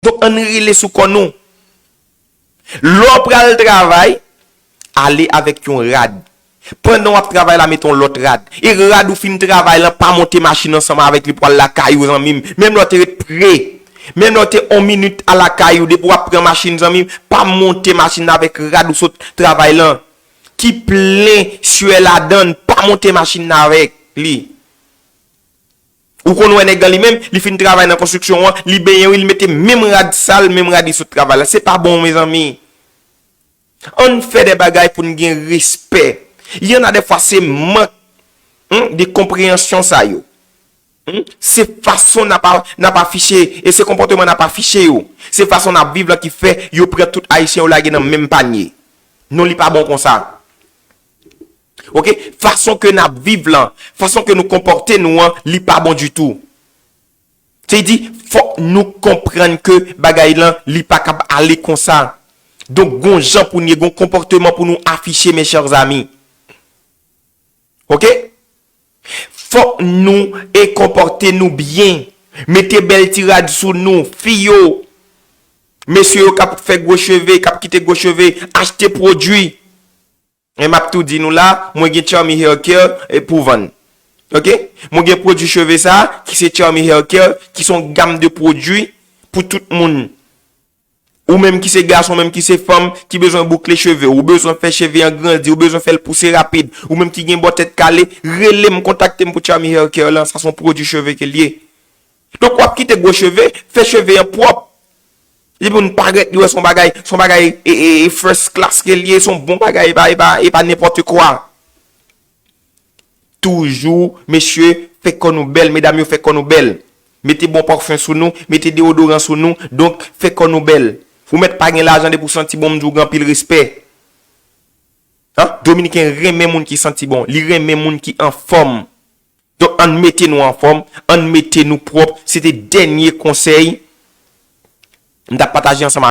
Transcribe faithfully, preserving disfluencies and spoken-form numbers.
Donk, ann rele sou kò nou. Lè w pral travay, ale avèk yon rad. Pandan w ap travay la, mete yon lòt rad. E rad ou fin travay lan, pa monte machin ansanm avèk li pou al lakay ou, zanmi m. Menm lè w te ret pre. Menm lè w te yon minit a lakay ou, depi w ap pran machin, zanmi m, pa monte machin nan avèk rad ou sot travay lan. Ki plen syè ladan l, pa monte machin nan avèk li. Ou konn wè nèg lan li menm, li fin travay nan konstriksyon an, li benyen wi, li mete menm rad sal, menm rad li sot travay la. Se pa bon, mezanmi. Ann fè de bagay pou n gen respè. Y en a de fwa se mank, hmm, de konpreyansyon sa yo. Hmm? Se fason n ap, n ap afiche, e se konpòteman n ap afiche yo. Se fason n ap viv lan ki fè yo pran tout Ayisyen yo lage nan menm panye. Non, li pa bon konsa. Oke? Fason ke n ap viv lan, fason ke nou konpòte nou an, li pa bon ditou. Se di, fòk nou konprann ke bagay lan, li pa kab ale konsa. Donk, gon jan pou n ye, gon konpòteman pou nou afiche, mes chers amis. Oke? Fòk nou e konpòte nou byen. Mete bèl ti rad sou nou, fi yo. Mesye yo k ap fè gwo cheve, k ap kite gwo cheve, achte pwodui. E m ap tou di nou la, mwen gen Charmy Hair Care, e, pou vann. Oke? Mwen gen pwodui cheve sa, ki se Charmy Hair Care, ki se yon gam de pwodui pou tout moun. Ou menm ki se gason, ou menm ki se fanm, ki bezwen boukle cheve, ou bezwen fè cheve an grandi, ou bezwen fè l pouse rapid, ou menm ki gen bò tèt kale, rele m, kontakte m pou Charmy Hair Care lan, sa se yon pwodui cheve ke l ye. Donk, w ap kite gwo cheve, fè cheve an pwòp. Epi moun parèt, li wè se yon bagay, se yon bagay, e, e, e first class ke l ye, se yon bon bagay, e pa, e pa, e pa nenpòt kwa. Toujou, mesye, fè kò nou bèl, medam yo, fè kò nou bèl. Mete bon pafen sou nou, mete deodoran sou nou, donk, fè kò nou bèl. Ou mèt pa gen lajan, depi w santi bon, m di w gen anpil respè. Hein? Dominiken renmen moun ki santi bon, li renmen moun ki anfòm. Donk, ann mete nou anfòm, ann mete nou pwòp. Se te dènye konsèy m t ap pataje ansanm